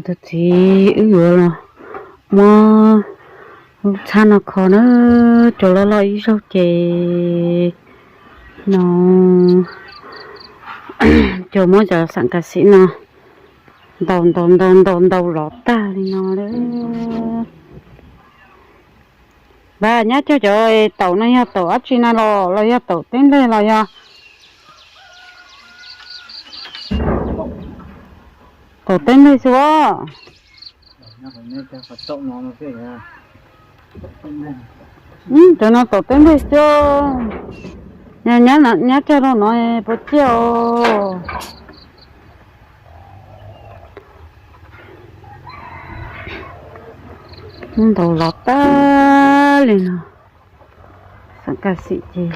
Txiv wb yuav los muab lub txhab no kho na, cua loj loj ib zaug ces no cua muab cov xam kas xim no ntaus ntaus ntaus ntaus ntaus lov tag li no lawm. Npab nyab cog cov taum no yog taum dab tsi na los los yog taum teb nplej los yog taum teb nplej xwb os. Cov no taum teb nplej xwb. Nyab cog rau no puas ciaj os. Ntaus lov tag li no, xam kas xim ces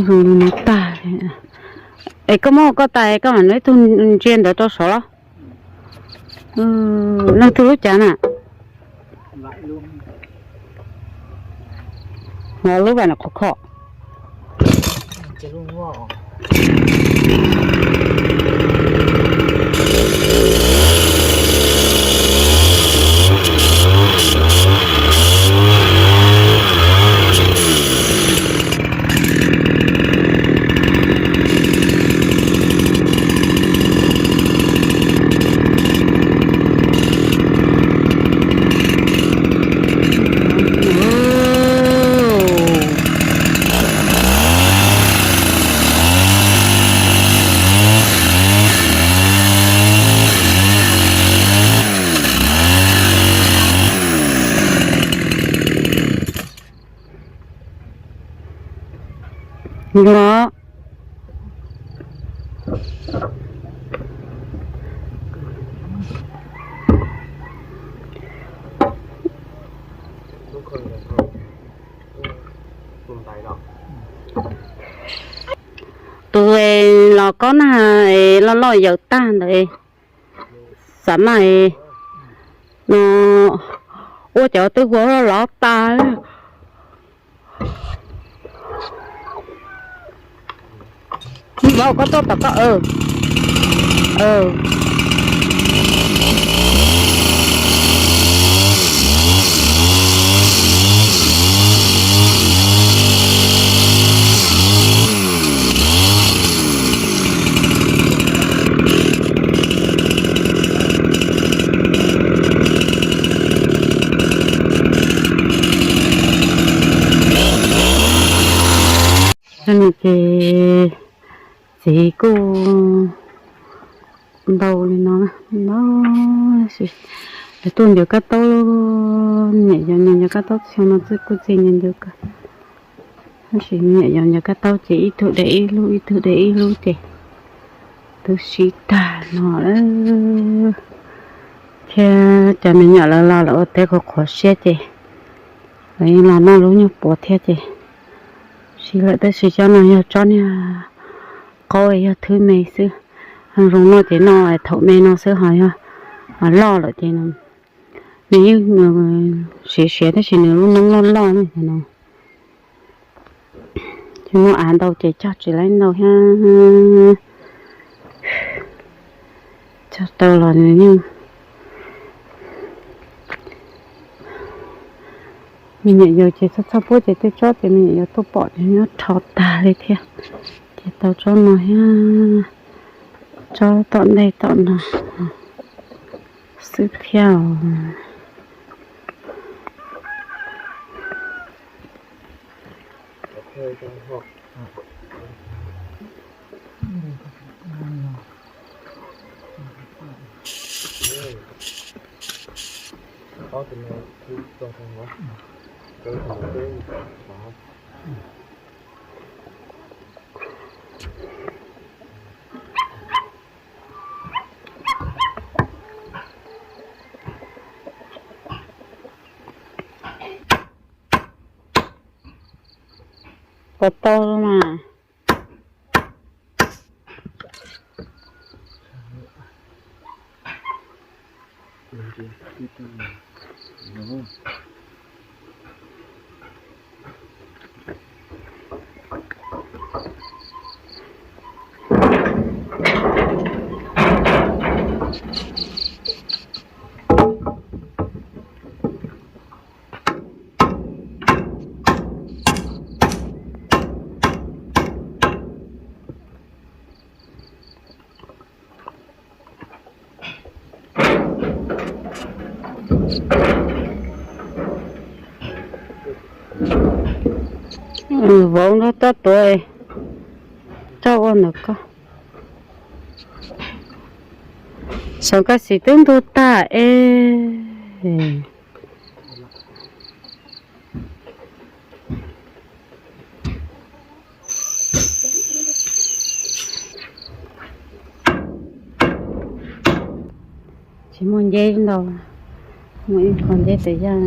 zoo li no tag li. Es koj muab koj tais koj mam ib tug ntsia ntawd rau saud los? Leej twg lub cav na? Lub vam qhov kho. Los tus los kob nag loj loj yaws tag ntawd, xav mas no ua cov twb huav loj lov tas. Vauv, koj tuaj tom koj. Ces txiv kuj ntau li no, no lawv tuaj ncaws kab taub, niam yau ncaws kab taub xyoo no kuj txi ncaws kab, tab sis niam yau ncaws kab taub ces ib tug de ib lub, ib tug de ib lub ces twb sib tag no lawm. Thiab cov me nyuam lawv los lawv ua teb qhuav qhuav siab ces lawv yeej los noj lub nyuag puav thiab ces sib lawm. Tab sis cov no yog tsob niag qaub, yog thwb me xwb. Zoo noj ces noj thaum me no xwb, ho yog loj lawm ces nws yeej siav siav tab sis nws lub noob loj loj no. Ces muaj av ntau ces cog tsis laib ntau thiab. Cog tau los nws yeej, me nyuam yaus ces txhob txhob puab ces tej tsob ces me nyuam yaus tuaj pom ces nyob rho tag li thiab. Ces tau tsob no thiab, tsob tom ntej tom no xwb thiab os. Puas tau mas? Vauv nrog toj tuav, toj ua ntawm ko. Xyov kaj xim twb ntuag tag es. Tsis muaj nceb ntau, muaj ib qho nceb tas yaj,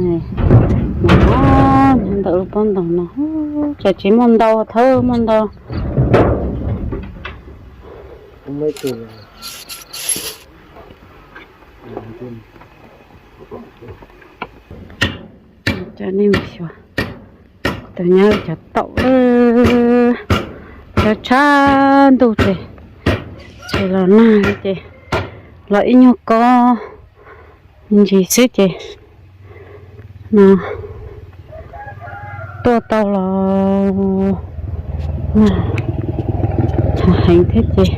mus ntawm lub pob ntoos no, ces tsis muaj ntau, thawb muaj ntau. Coj nej mus xyuas, tus nyab cov taum, tshav tshav ntuj ces, ces los nag ces los ib nyuag kob ntsis xwb ces no tuaj tau los nag heev thiab ces,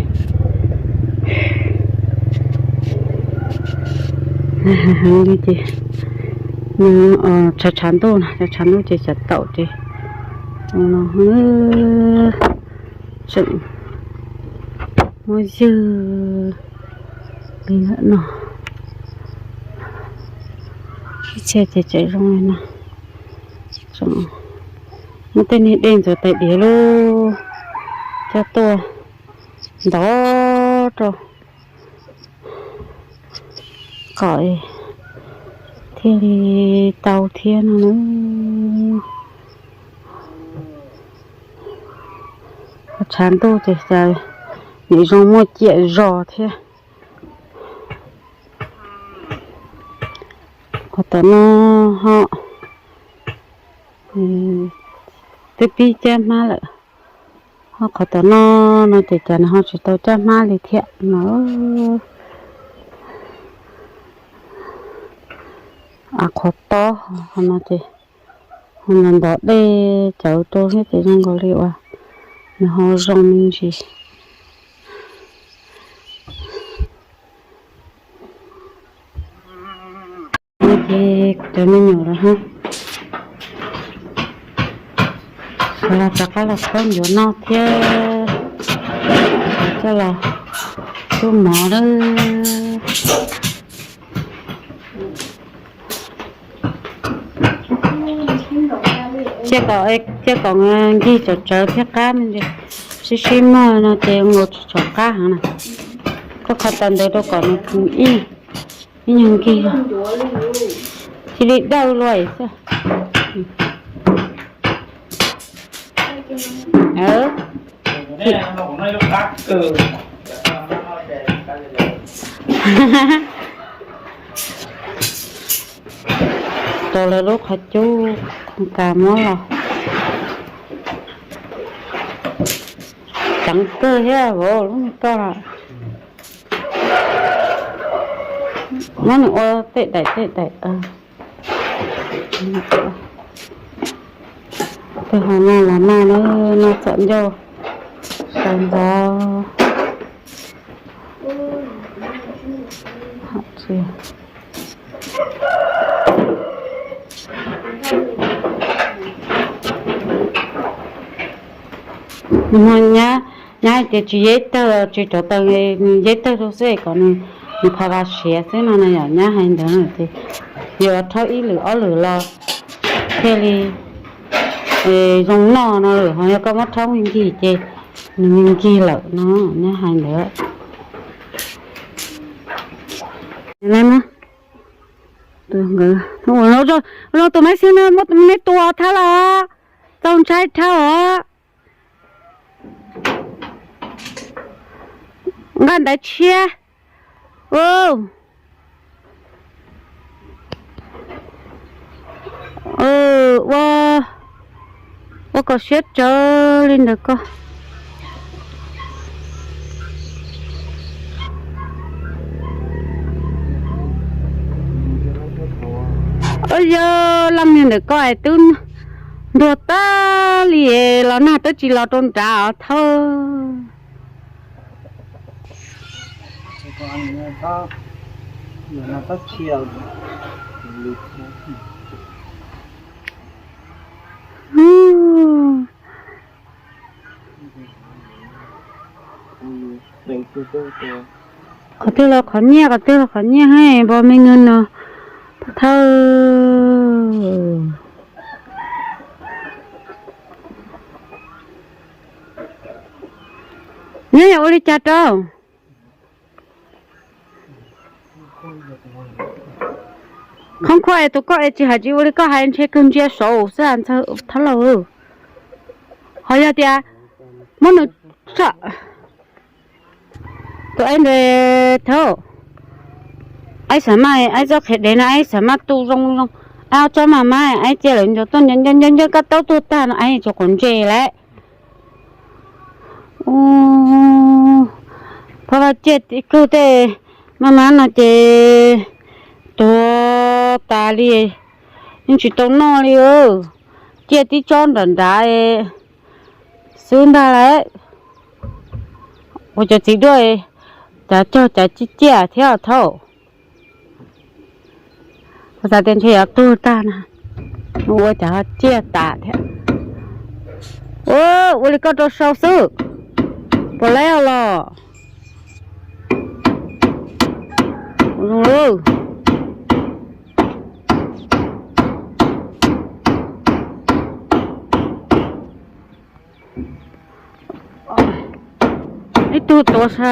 nag heev li ces tshav tshav ntuj no, tshav tshav ntuj ces cov taum ces no tseem muaj ywg li no. Ib txhia ces tseem zoo li no. Muaj tej niag dej ntxuav tais diav lub coj tuaj ntov rau kom thiaj li tau thiab no na. Tshav ntuj ces cas nim zoo muaj ciam zos thiab. Qhov tom no ho twb pib caj hmab lawm, ho qhov tom no no ces cas nws ho tsis tau caj hmab li thiab no. Av qhov tob ho no ces ho ntov ntov dej cawv rau thiab ces zoo nkaus li uas nws ho zoo me ntsis. Ces cov me nyuam los ho los rov qab los khaub ncuav noj thiab, coj los tsuj mov lawm. Cia kom nkig tsawv tsawv thiab qab me ntsis, sib sib muag no ces nkaus tsis tshua qab heev na. Koj kho tau ntawd rau kom nws ib, ib nyuag nkig, cia li dawj luaj xwb. Rau lawv lub qhov cub khoom kas muab los ceev kawg thiab vauv, lub me koj muab nws ua tej daim tej daim. Tej hauv no los noj na, noj txom ncauj sawv ntxov. Nyab, nyab hais tias tsis yeb tawg, tsis rauv taws, nws yeb tawg rau xwb kom nws, nws qhov vaj siav xwb no na yom, nyab hais ntawd ces yuav rhaub ib lwm ob lwm los thiaj li zoo noj no lawm, ho yog koj muab rhaub me nkig ces nws me nkig lawm no, nyab hais ntawd. Tus maiv xwb no muab neb tua thab los txaus ntshai dhau os. Nqa ntawv tshiab. Ua, ua kom siab tsawv li ntawd koj. Yog leej niag ntawm koj es twb ntuag tag li los nag twb tsis los rau nrad os thawj. Qhov twg los qhov nyiaj, qhov twg los qhov nyiaj, hais npo me neeg no thawj. Nyob yog ua li cas rau? Qhov khuaj es tus koj es tsis hais tsis ua li koj hais, ntshe kawg ntsia saud xwb thab laug. Ho yog tias muab nws tso, tus aib ntawd thaum aib xav maj, aib txoj qhiav dev no aib xav maj tu zoo zoo, aib ob tsob maj maj, aib cia lawv ncuav tuaj nco nco nco koj taub tuag tag no aib tsuas quav ntses lawm. Phaj Vaj ciaj tib kawg tej maj maj no ces tuag tas li, yeej tsis tau noj li. Ciaj tib tsob nram nrad xwb ntag lauj. Ua cov txiv duaj, cav cog cav ciaj ciaj thiab thaum. Kuv xav tias ntshe yuav tuag tag na, ua cas ho ciaj tas thiab. Ua li koj rau sau xwb, puas laib los? Zoo lawm. Ib tug tuav sa.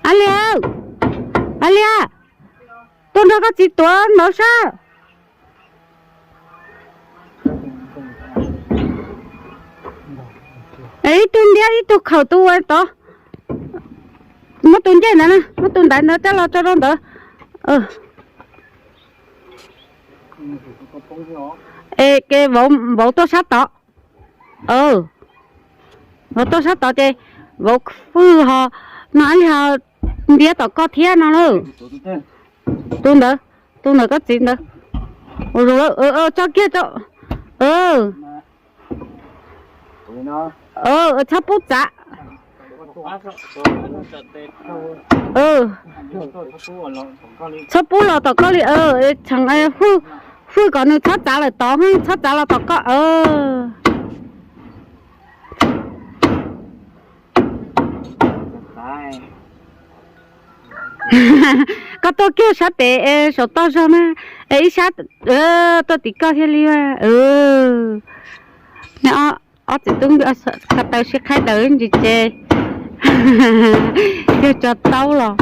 Ab Liaj, Ab Liaj, tuaj nrog koj txiv tuav ntawd sab. Ib tug ntiab ib tug khaws tus ua tod. Muab tus ncej ntawd na, muab tus ntaiv ntawd coj los tso rau ntawd. Es ke vauv tuaj sab tod. Vauv tuaj sab tod ces vauv hwj ho no li ho ntiab tom koj thiab no lawm. Tus ntawd, tus ntawd koj txiv ntawd. Ua zoo lawm, tso kiag rau. Txhob pub txav. Txhob pub los tom koj li, tseem hwj kom nws txhob txav lawm tod, txhob txav los tom koj. Koj tuaj kiag sab pem saum toj zog na, es ib sab tuaj tim koj thiaj li. Neb ob txiv tub ko taw sib qhaib daws ntsis ces yog tso taub los.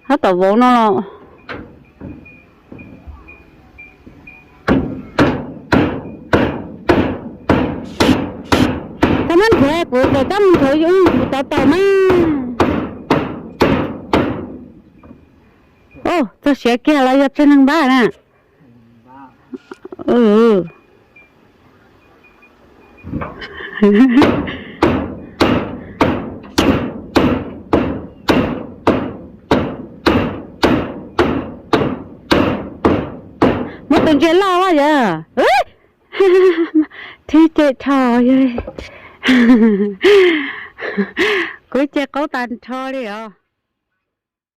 Hab tom vauv no los. Koj muab nthuav kuv, koj mus nthuav kuv tod tau mas. Txog siav kiag los yog tsawg neeg npab na. Muab tus ntses loj yog thib ce rho yog. Kuv ces qaub tas nrho li os.